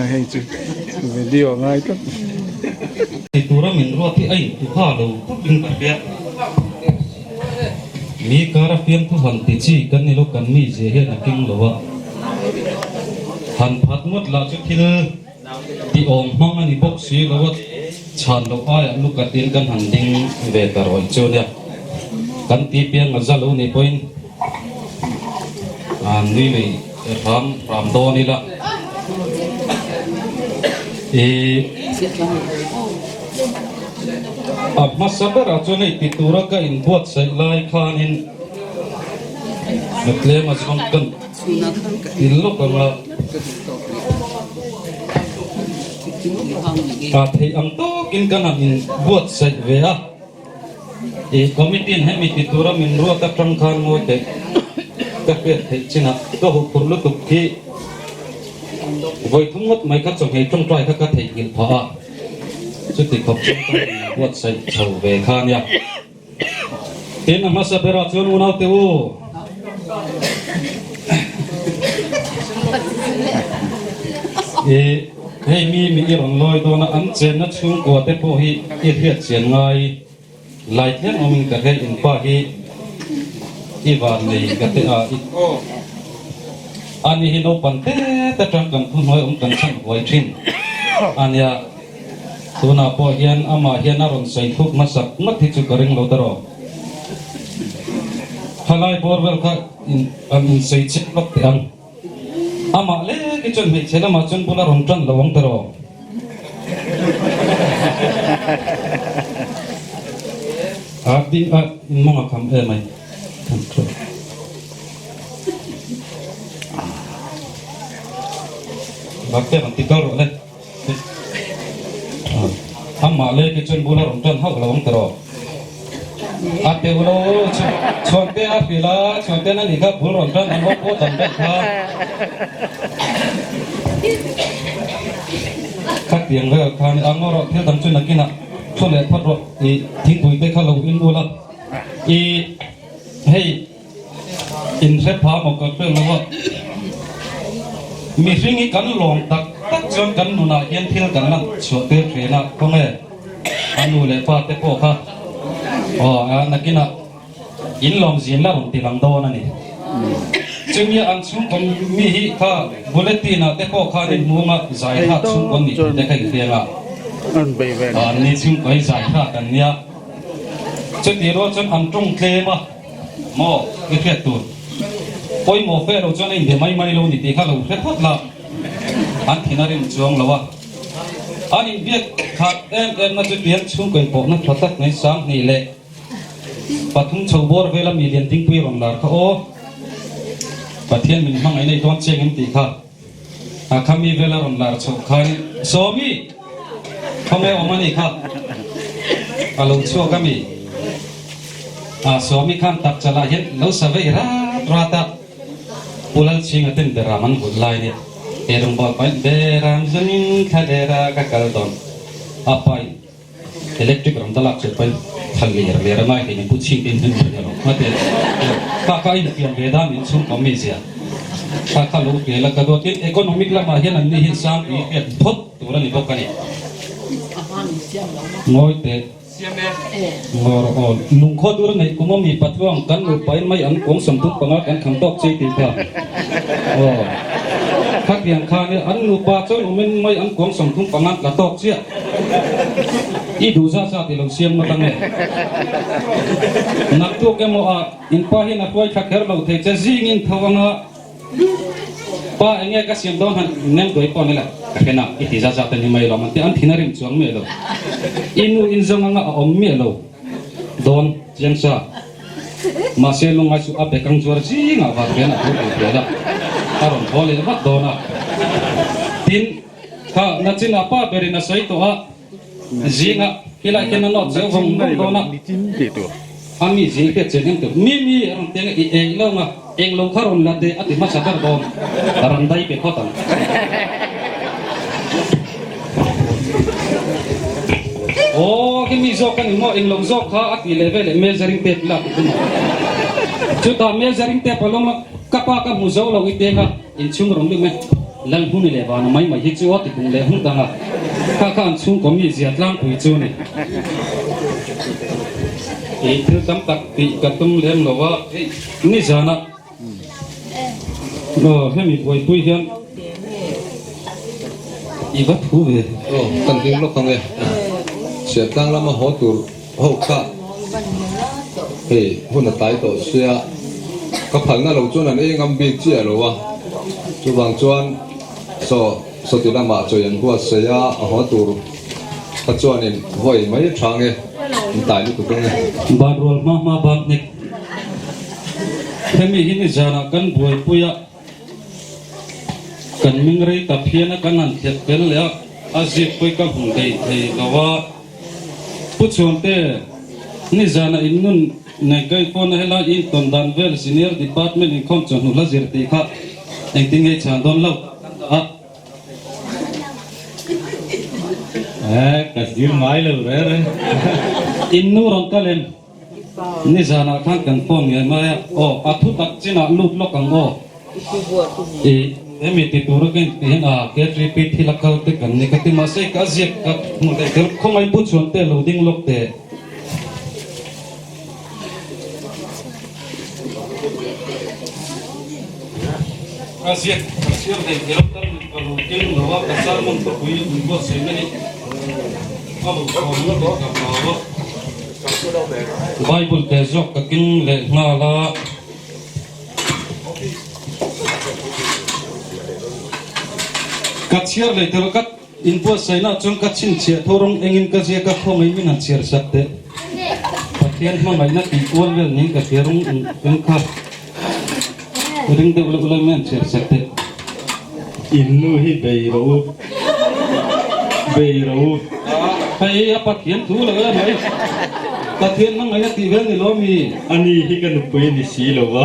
Hei chu video ngai tlat. Ti tura min ruat hi a intuha lo khawpin ka hria. Mi kara fiamthu han ti chi kan ni lo kan mi zia hian a keng lo a. Han phat ngawt lah chu thil ti awm hmang a ni bawk si lo a, chhan loh aiah lukatin kan han ding ve ta rawih chu nia. Kan ti piang a za lo nih pawhin an nui lui hram hram dawn ila. Ih. A hmasa berah chuan hei ti tura ka inbuatsaih lai khanin tlem a zawng kan ti lawk ang a, a theih ang tawkin kan han inbuatsaih ve a, ih committee in hemi ti tura min ruat atang khan ngawi teh ka hriat theih chinah ka huphurh lutuk hi vawi thum ngawt mai kha chawhmeh tawngtai kha ka theihnghilh phah a. Chuti khawp chuan ka rawn buatsaih chho ve kha a nia. Tin, a hmasa berah chuan unaute u, i hei mi mi i rawn lawi dawn a, an chenna chhungkua te pawh hi i hriat chian ngai lai tlem awmin ka hre, in pa hi i van nei ka te a, i ani hi naupang te te tang kan thu hnuai awm kan chhan huai thin a nia, tunah pawh hian amah hian a rawn sawi thluk hmasak ngawt hi chu ka ring lo ta rawh. Khalai bawr vel kha in an insawi chhiat lawk teh ang. Amah lek hi chuan hmeichhe lamah chuan bula rawn tan lo ang tiraw? A ding a in mawng a kham em ai. Bakte rawn ti kal rawh le. Amah lek hi chuan bula rawn tan hauh lo ang tiraw? A teuh lo, chhuante a hrilh a, chhuante na nih kha bul rawn tan an awm pawh dan daih kha. Khatiang vel kha ni a, ngaw rawh thil dang chu nakinah thu leh phawt rawh i thingpui te kha lo in ula i hei in hre pha maw ka hre lo a, mihring hi kan lawm tak tak chuan kan nunah hian thil kan lan chhuah tir thin a, khawnge a nu leh pa te pawh kha aw a nakinah in lawm zin la rawn ti lang dawn a ni. Chumi an chhungkaw mi hi kha bulletin ah te pawh khan in hmung a zai hrat chhungkaw nih te kha in hriang a, an ni chhungkaw hi zai hrat an nia, chutih rual chuan an tawng tlem a. Maw i hriat tur pawimawh fe lo chuan a inbe mai mai lo ni tih kha lo hre phawt la, an thin a rim chuang lo a. An inbiak khat em em na chu tiang chhungkaw inpawhna tha tak mai 2003 chho bawr vela mi lian dingpui rawn lar kha aw, Pathian min hmangaih nei dawn chiang em tih kha a kha mi vela rawn lar chhoh khan Sawmi khawnge awm a nih kha a lo chhuak a mi a Sawmi khan tak chalah hian lo sa vei rat rat a Pu Lalchhinga ten beram an vulh lai nia he rawngbâwl pahin beram zawngin thla lera ka kal dawn a pain Electric ram ta lak chhuah pahin thal ler ler a ngai thei nen pu chhing te in hming ber elo nga te kha kha a infiam ve dan in chhungkaw mi zia kha kha lo vel a ka dawt tin economic lamah hian an ni hi sang tui hriat phawt tur a ni bawk a ni ngawi teh ngaw rawh aw lungkhaw dur neih kum a mi patluang kan nupa in mai an kuang 35 kan kham tawk chei tih kha aw khatiang khan an nupa chuan awmin mai an kuang 35 la tawk chiah. I duh zat zat i lo siam ngawt ang e. Naktuk emaw ah in pa hian a hruai thla kher lo thei che zingin tho anga pa enge ka siam dawn han nem duai pawh nila ka hre na i ti zat zat a ni mai lo an ti an thin a rim chuang miah lo. I nu in zawng anga a awm miah lo dawn chiang sa. Mahse lungngai chu a bekang zuar zingah var hian a thu tur hmel a, a rawn thaw leh vat dawn a. Tin. Kha nachin a pa berin a sawi tawh a, zinga khilai khian a nawt zeuh vawng vawng dawn a, a mi zing te chen em tur mi mi a rawn ti ang e, i ei lo nga. Englo kha rawn la teh a ti hmasa ber dawn, a rawn dai pe phawt ang. Aw, khi mi zawk a ni maw, englo zawk kha a ti leh veleh measuring tape lak i tum ang. Chutah measuring tape a lawm a, ka pa ka hmu zo lo i teng a, inchhung rawn lut mai, Lalhmuni leh Vana mai mai hi chu a ti hung leh hung dang a, kha kha an chhungkaw mi zia tlangpui chu a ni. Ih thil tam tak tih ka tum lem lo a, hei nizanah aw hemi buaipui hian i va thu ve. Aw kan ding lawk ang e, Siatlang lama haw tur ho kha hei hun a tlai tawh sia, ka phalna lo chuan an ei ngam bik chiah lo a, chuvang chuan saw sawti lamah chawi an buatsaih a, a haw tur kha chuanin vawi mai tha nge an tai lutuk ang e. Banrual hma hma bak hnek hemi hi nizanah kan buaipui a. Kan ming rei ta phian a, kan han thlep fel leh a, a ziak pawi ka hmu thei thei lo a. Pu Chhuante, nizana in nun nei kai phone a helai in tawn dan vel Senior Department inkhawm chawhnu hla zir tih kha engtin nge chhan dawn lo kan dah a. Eh, ka zir ngai lo reng reng. In nu rawn kal em? Nizanah khan kan phone ngei mai a, aw a thu tak chinah lut lawk ang aw. I hemi ti tura ka intih hian a KTP thil a kal te kan ni ka ti mahse ka ziak ka hmuh theih kher khawngaih pu chuan te lo ding lawk teh. Ka ziak ka chhiar thei kher tarmit ka lo keng lo a, ka sermon thupui in buatsaihna hi a lo chhawm lawk in ka hlau a. Bible te zawk ka keng leh nghal a. Ka chhiar leh tel ka inbuatsaihna chuan ka chhinchhiah tho rawng engin ka ziak a, khawngaih min han chhiar sak teh. Pathian hmangaihna tih kual vel niin ka hria rawng eng kha ring deuh loh lai mai han chhiar sak teh. In nu hi bei rawh u, bei rawh u. Hei a Pathian thu lo em mai. Pathian hmangaihna tih vel ni lo mi? Ani hi ka nupui ni si lo va.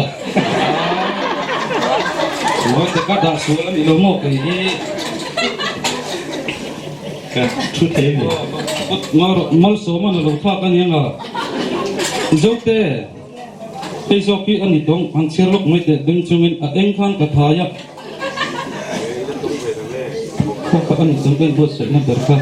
Mawi te ka dah sual a ni lo maw kei hi. Ka thu thei a ni. Malsawma na lo thlak a ni ang a. Zote. Hei zawk hi a ni tawng, han chhiar lawk mai teh ding chungin a eng khan ka thai a. Khaw kha a ni tawng ka inbuatsaihna ber kha.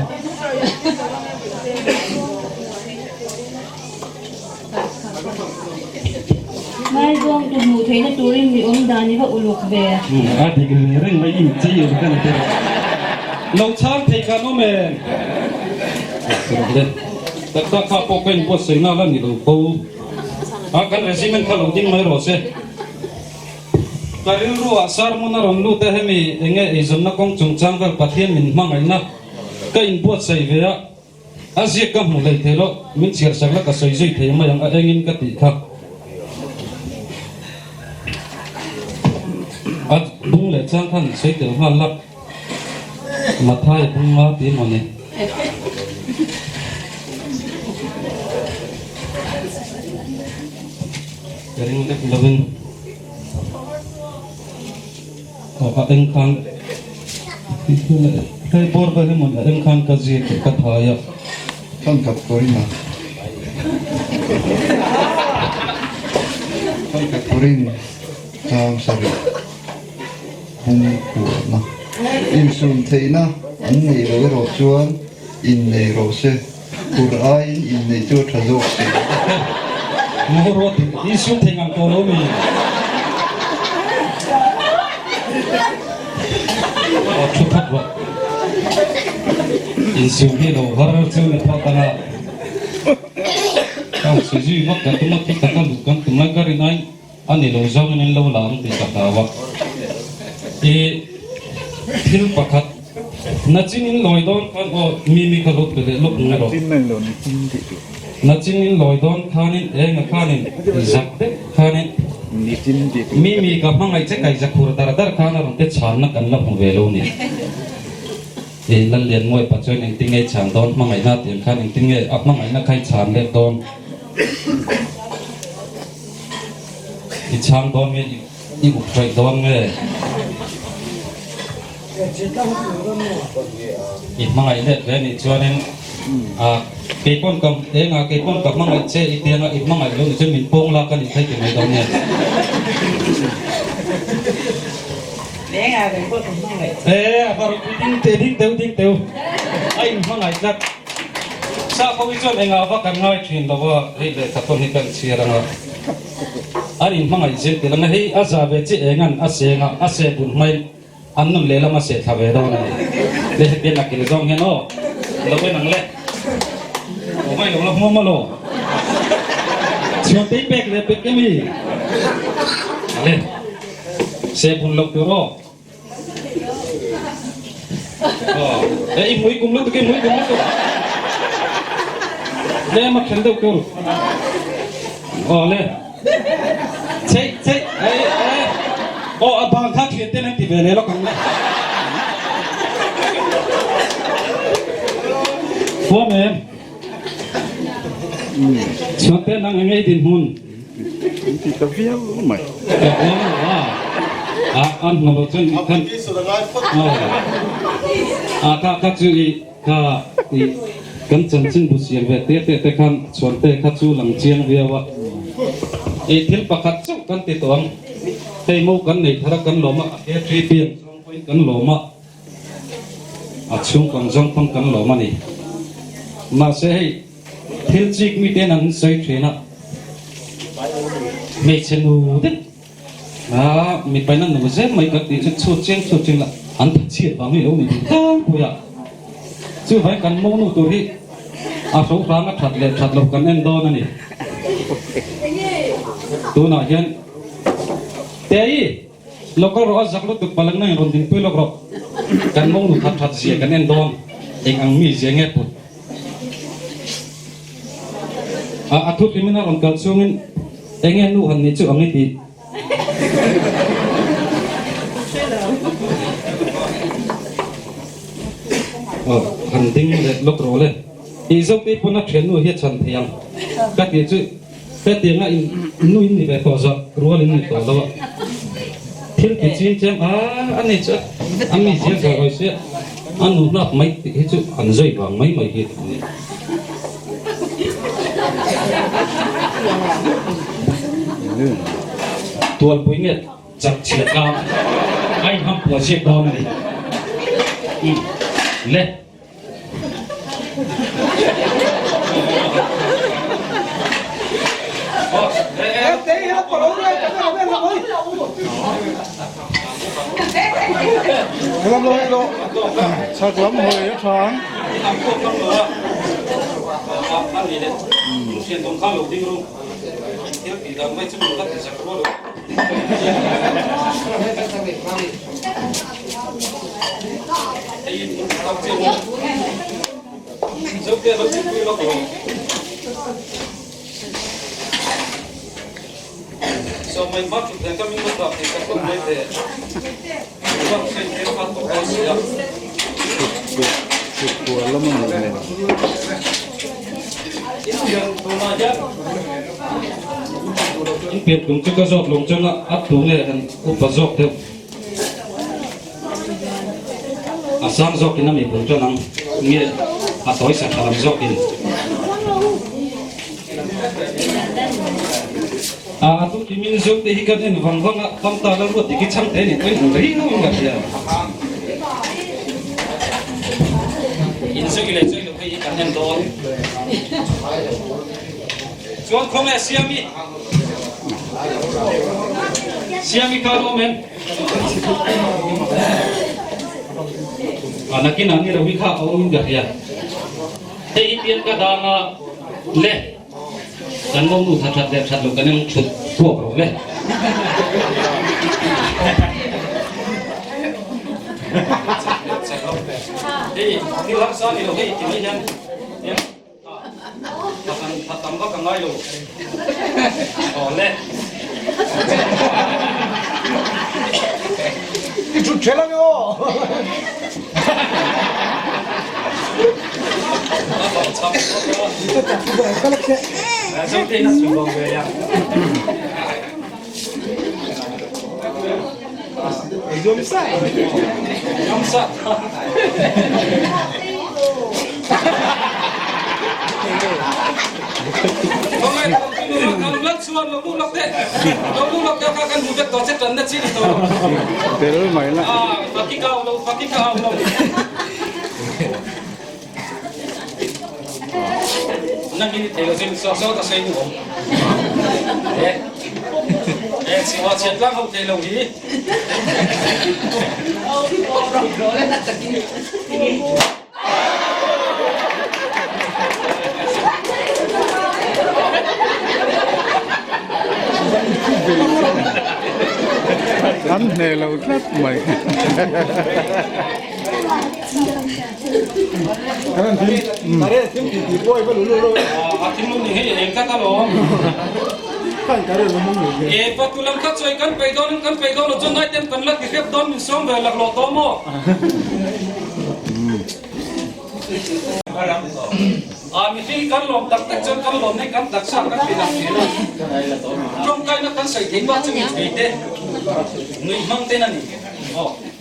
Ngaizawng tu hmuh theihna turin mi awm dan i va uluk ve. A dik ve reng mai inchei ur ka ni te. Lo chhang thei kan awm em? Tak tak kha pawh ka inbuatsaihna la ni lo fo. A kan regiment kha lo ding mai rawh se. Ka rilru ah sermon a rawn lut a hemi enge eizawnna kawng chungchang vel Pathian min hmangaihna ka inbuatsaih ve a, a ziak ka hmu hlei thei lo, min chhiar sak la ka sawi zui thei mai ang a engin ka tih kha. A bung leh chang khan sawi tel nghal la, Mathai bung nga ti emaw ni. Ka ring lek lovin aw a eng khan hei bawr vel emaw a eng khan ka ziak tih ka thai a. Thangkhat Korin a Thangkhat Korin chang sarih hung kuahna insum theihna an neih loh erawh chuan innei rawh se. Kur aiin inneih chu a tha zawk si. Maw ruat i sum thei ngang tawh lo mi? Aw thu phawt rawh. Insum hi lo har chu ni phawt ang a. Ka si zui vak ka tum a thu taka lut kan tum lai ka rin aiin a ni lo zawngin an lo la ang tih ka hlau a. I thil pakhat nachin in lawi dawn khan aw mi mi kha lo pe leh lawk nge rawh. Nachin in lawi dawn khanin enga khanin zak deuh khanin mi mi ka hmangaih che kai zakhur dar dar khan a rawn te chhanna kan la hmu ve lo ni. I Lallianmawi pa chuan engtin nge i chhan dawn hmangaihna tih ang khan engtin nge a hmangaihna kha i chhan let dawn. I chhang dawn nge i. I up hraih dawn nge? I hmangaih let ve nih chuanin ah keipawn ka engah keipawn ka hmangaih che i tianga i hmangaih lo nih chuan min pawng lak a nih kha i ti mai dawn nge? E a va ropui ding teh ding teu ding teu a in hmangaih tlat. Sap ho hi chuan engah vak an ngai thin lo a, hei lehkha pawn hi kan chhiar ang a. An in hmangaih zir tel ang a, hei a za ve chiah eng an a seng a, a seh bun hmain an nun lehlam a seh thla ve dawn a ni. Le hetiang a kil zawng hian aw lo en ang le. Aw mai lo la hmuam a law. Chhuantei pek leh pek emi? Ale. Seh bun loh tur aw. Aw, e i hmui kum lutuk i hmui kum lutuk. Tlem a khen deuh tur. Aw le. Chei chei ei e. Aw a bang kha thian ten an ti ve leh lawk ang le. Huam em? Chhuan te nang engei dinhmun. An ti ta viau mai. Ka huam lo a, a an hmu lo chuan khan a kha kha chu i kha i kan chanchin bu siam ve te te te khan chhuan te kha chu lang chiang viau a. I thil pakhat chauh kan ti tawh ang, hei mo kan nei thar a kan lawm a, a ke thi pian zawng pawhin kan lawm a. A chhungkang zawng pawn kan lawm a ni. Mahse hei thil chik miten an sawi thin a, hmeichhe nu deuh a mipaina nu zel mai kan tih chu chhut chiang chhut chiang la an tha chhiat vang hi lo ni ding tlangpui a. Chuvangin kan mawngnu tur hi a hro hrang a that leh that loh kan en dawn a ni. Tunah hian Tei! Lawk rawh a zak lutuk palangna in rawn dingpui lawk rawh. Kan mawngnu that that zia kan en dawn eng ang mi zia nge put. A a thu hlimin a rawn kal chungin eng nge nu han nih chu ang i tih. Aw han ding leh lawk rawh le. Tih zawk te pawn a thiannu hi a chhan thei ang ka tih chu. Hetianga in nu in ni ve tawh zawh rual in ni tawh lo a, thil ti ching chiang a a ni chu a mi zia zawh rawi sia a nu hlak mai tih hi chu an zui vang mai mai hi a ni. Tualpui nge chak chhiat tlang a inham puah ziak dawn a ni. Le. Lam lo lo chak lam hawi a tha ang. Chhukua lam a nih hmel. In pian tum chu ka zawt lawng chuan a tu nge han upa zawk deuh. A sang zawkin a mi bul tan ang nge a tawi sa tha lam zawkin. A a tu ti min zo te hi kan en vang vang a fam ta la ruat dik hi chhang te ni pawhin ang riau in ka hria. In zui leh zui lo hei hi kan en dawn. Chuan khawnge Siami? Siami kha an awm em? A nakinah ni Ravi kha a awm in ka hria. Hei hi pian ka dang a le kan mawngnu tha that leh that loh kan eng thut puak rawh le. Hei thil harsa ni lo hei ti mai hian. Tha tam vak a ngai lo. Aw le. I thut ṭhel ang aw. Tel mai la. An hneh lo tlat mai.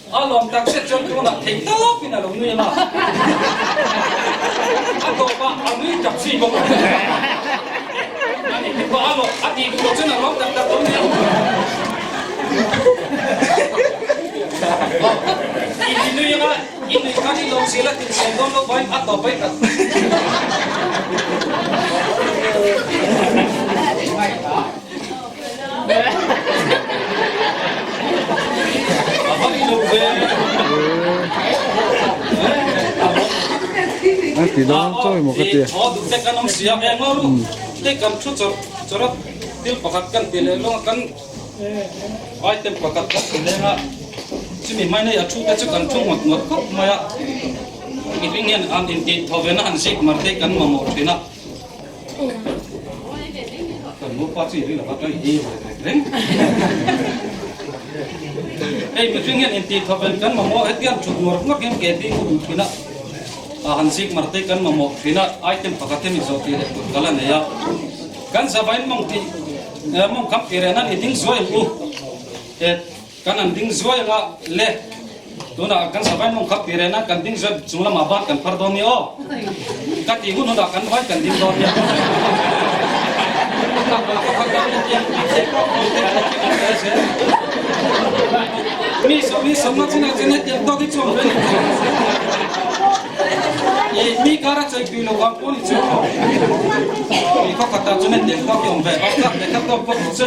A lawm tak zet chuan tunah thei tawpin a lo nui a, a tawpah a nui tak zui bawk a. A ni tih pawh a lawm, a tih duh loh chuan a lawm tak tak lo nia. I ti nui anga, i nui khan i lawm zel a tih sawm dawn lo vain a tawp ai tak. A ti dawn chawi maw ka tia. Kan nupa chu i ring lova ka i ve reng reng. Hei mihring hian intih thawven kan mamawh hetiang thut ngawr ngawr hian ke ding u thin a, a han zik mar te kan mamawh thin a, item pakhat hi mi zawh tih leh tur ka la nei a. Kan zavain mawng tih mawng kham tih reh nan i ding zuai ang u. Kan an ding zuai anga le tunah kan savai mawng khap tih rehna kan ding zuai chung lamah ban kan phar dawn nia aw. Ka tih hun hunah kan vai kan ding dawn nia. Mi mi sawmna chinah chuan hetiang tawk hi chu awm ve ni. Mi kara chei tui lo vang pawh ni chu aw. Mi khaw khatah chuan hetiang tawk hi awm ve. Aw tlak leh kha tawk pawh rawh se.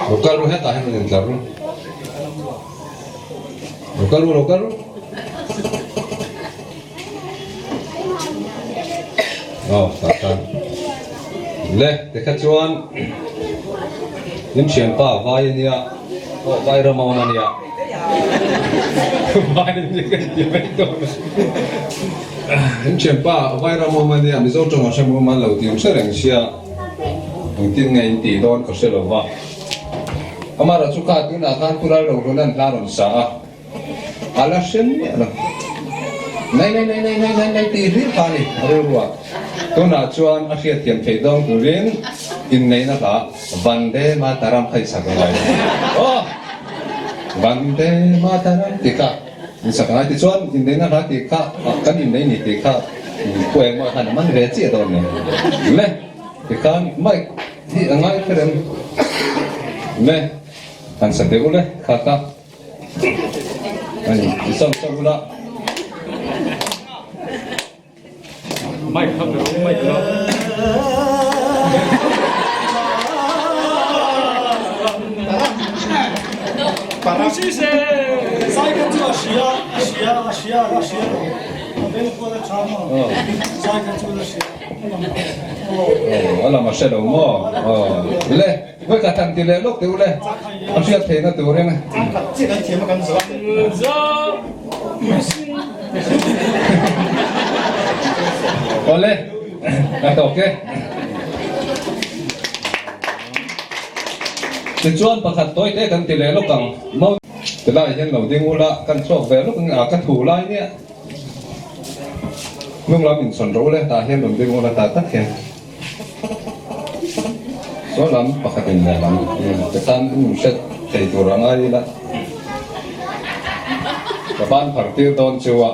Lo kal ru hetah hian rawn intlar ru. Lo kal ru, lo kal ru. Aw, tah khan. Le, tikha chuan in thianpa vai a nia, aw vai ram a awm a nia. Vai nia ka inti mai dawn a. In thianpa vai ram a awm a nia, Mizo tawng a hre mumal lo tih hre reng sia, engtin nge in tih dawn ka hre lo va. Amaherawhchu kha tunah khan Pu Lalrohluna an hla rawn sa a. A la hre miah lo. Nai nai nai nai nai nai nai tih hlir kha a ni a rilru ah. Tunah chuan a hriatthiam theih dawng turin inneihna hla Vande Mataram kha i sak a ngai. Aw! Vande Mataram tih kha i sak a ngai. Tichuan inneihna hla tih kha kan innei ni tih kha pu engmah khan a man ve chiah dawn ni. Le! Tikhan mic hi a ngai kher em? Le! Han sa teh u le kha kha. Ani i sam sam ula. Mic kha pe rawh mic kha. A lam a hre lo maw? Le. Vawi khat han ti leh lawk teh u le, a hriat theihna turin. Awle, a tawk e. Tichuan pakhat tawi te kan ti leh lawk ang. Mau tilai hian lo ding ula, kan chhuak ve lawk ang a, ka thu lai nia. Hnung lam insawn rawh u le, tah hian rawn ding ula tah tak hian. Saw lam pakhatin lehlam ka tan in hret thei tur a ngai ila ka ban phar tir dawn chu a.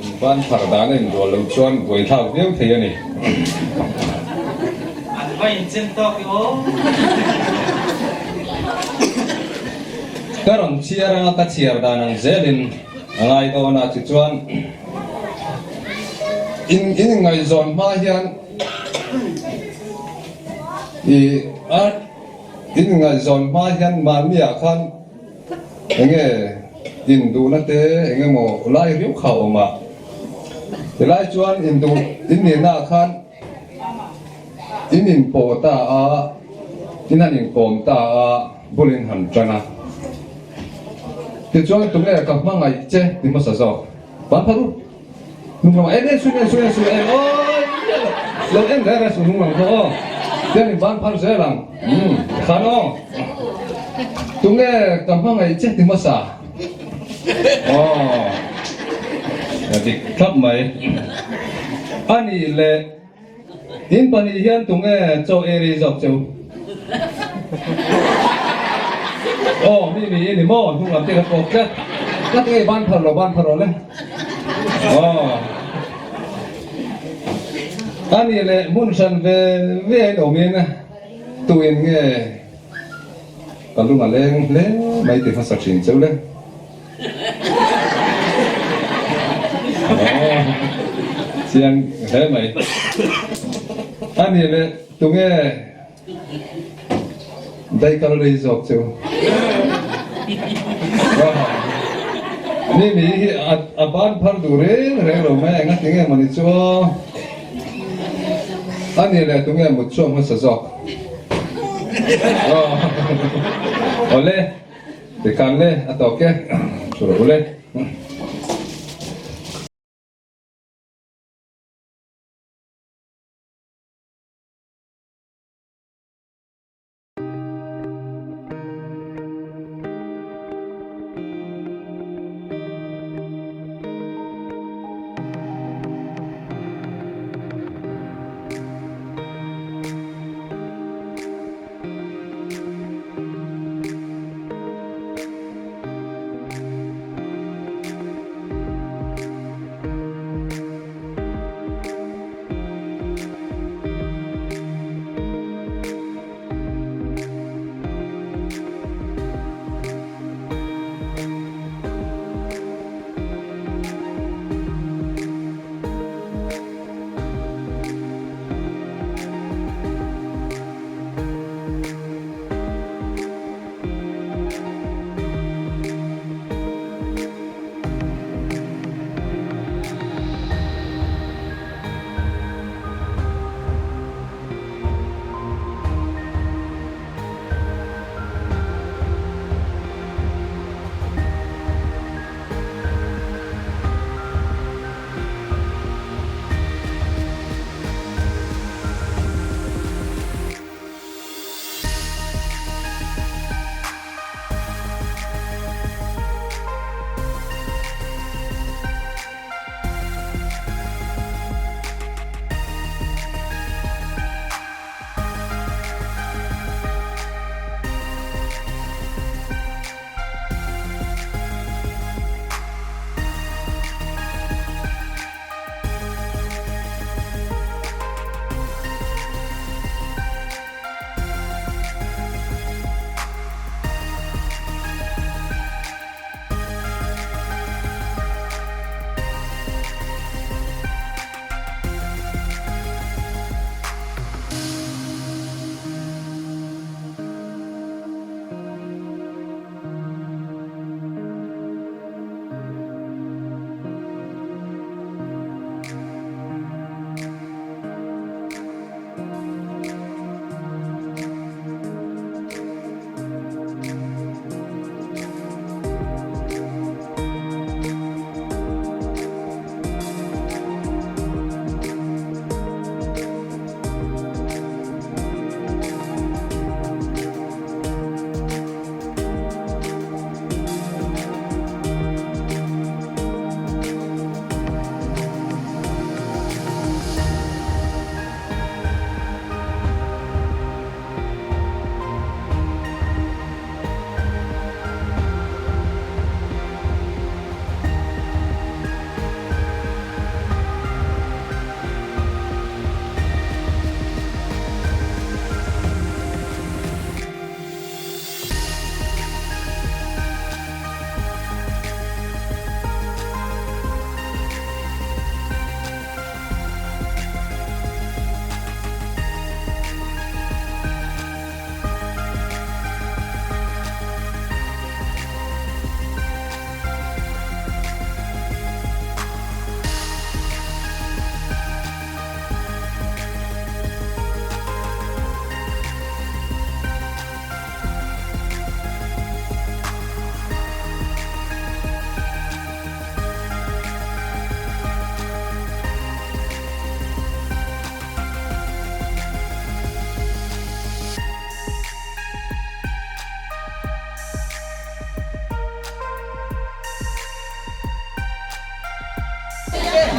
In ban phar dan a inrual loh chuan buaithlak viau thei a ni. An va inchen tawk i aw. Ka rawn chhiar anga ka chhiar dan ang zelin a ngai dawn a, tichuan in in inngaihzawn hma hian i a in inngaihzawn hma hian mahniah khan enge induhna te eng emaw lai riau kha a awm a, tilai chuan induh in nihna ah khan In inpawh ta a, in han inkawm ta a, bul in han tan a. Tichuan tunge ka hmangaih che ti hmasa zawk. Ban phar u. Hnung lamah en en su en su en su en awi lo en reng reng su hnung lam khaw aw. Tiang in ban phar zel ang. Umm khan aw. Tunge ka hmangaih che ti hmasa. Aw a dik thlap mai. A nih leh in pahnih hian tunge chaw ei rei zawk che u? Aw mi mi i ni maw hnung lam te kha pawk tlat. Ka ti ngei ban phar lo ban phar rawh le. Aw a nih leh hmun hran ve ve a in awmin tuin nge Ka lung a leng hle mai ti hmasa thin cheu le. Aww chiang hle mai. A nih leh tunge dai kal rei zawk cheu. Ni mi hi a ban phar duh reng reng lo mai enga tinge mawni chu aw. A nih leh tunge mut chhuak hmasa zawk. Awle, tikhan le a tawk e, thu rawh ule.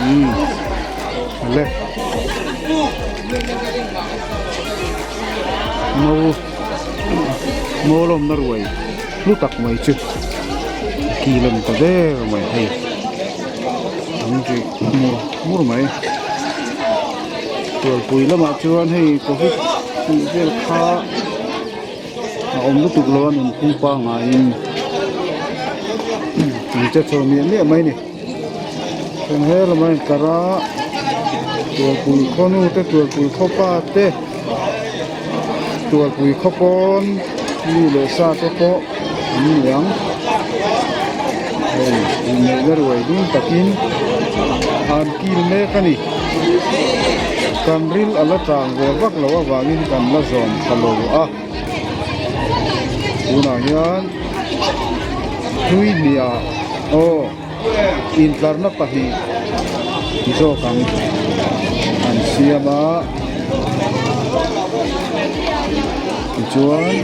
Umm le mo mo lawmna ruai hlu tak mai chu kil a ni ta ber mai hei an ri mur mur mai tualpui lamah chuan hei covid tih vel kha a awm lutuk lo a nunphung pangaiin an che chho miah miah mai a ni. Chuan he lamah inkar a Tualpui khaw nu te Tualpui khaw pa te Tualpui khaw pawn mi leh sa te pawh an ni ang hei inneihna ruai ding takin an kil mek a ni kan ril a la tang ve vak loh avangin kan la zawm tha lo a tunah hian hlui hniah aw intlarna pahnih zawk ang an siam a tichuan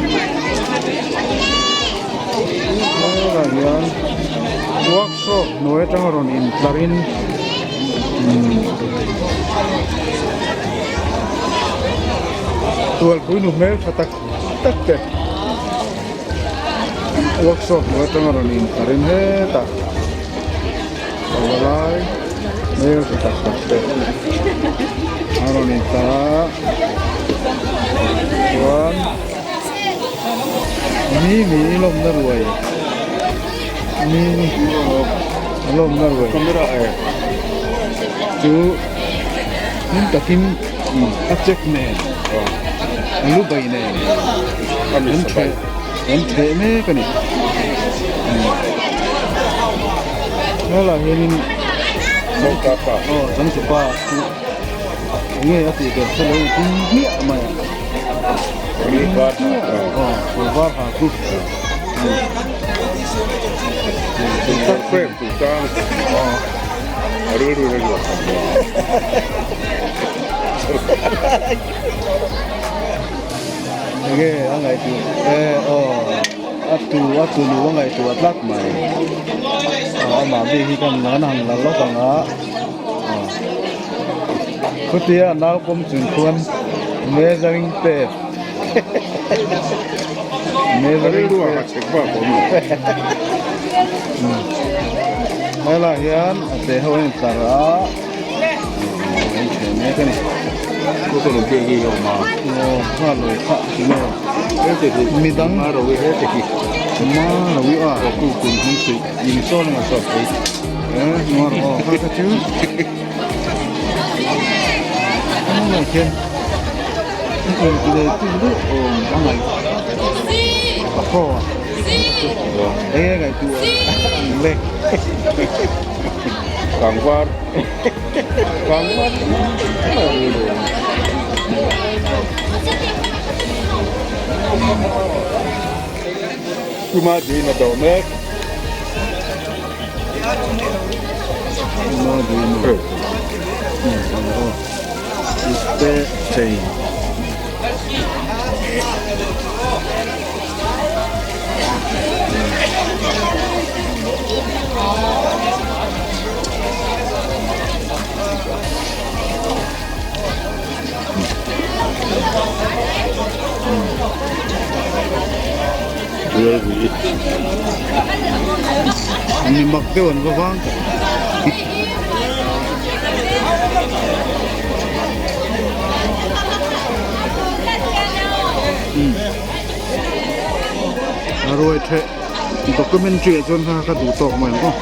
helaiah hian workshop hnuai atanga rawn intlarin Tualpui nu hmel tha tak tak te workshop hnuai atanga rawn intlarin hetah pavalai hmel tha tak tak te a rawn intlar a chuan mi mi lawmna ruai mi lawmna ruai chu hlim takin a check nen a lu bai nen an theh an theh mek a ni helaiah hianin aw changtupa chu enge a tih ber kha lo ding hmiah mai a aw kawr var ha chu Enge a ngaihtuah e aw a tu a tu nu a ngaihtuah tlat mai aw amah bik hi kan an han la lawk ang a aw chutia a nau pawm chung khuan measuring tape measuring tape helaiah hian a te ho a intlar a. Midang Kuma dui na do mek. Kuma dui na. Ite chei. Mi mak deuh an va vang tak. A ruai theh documentary ah chuan kha ka duh tawk mai ang aw.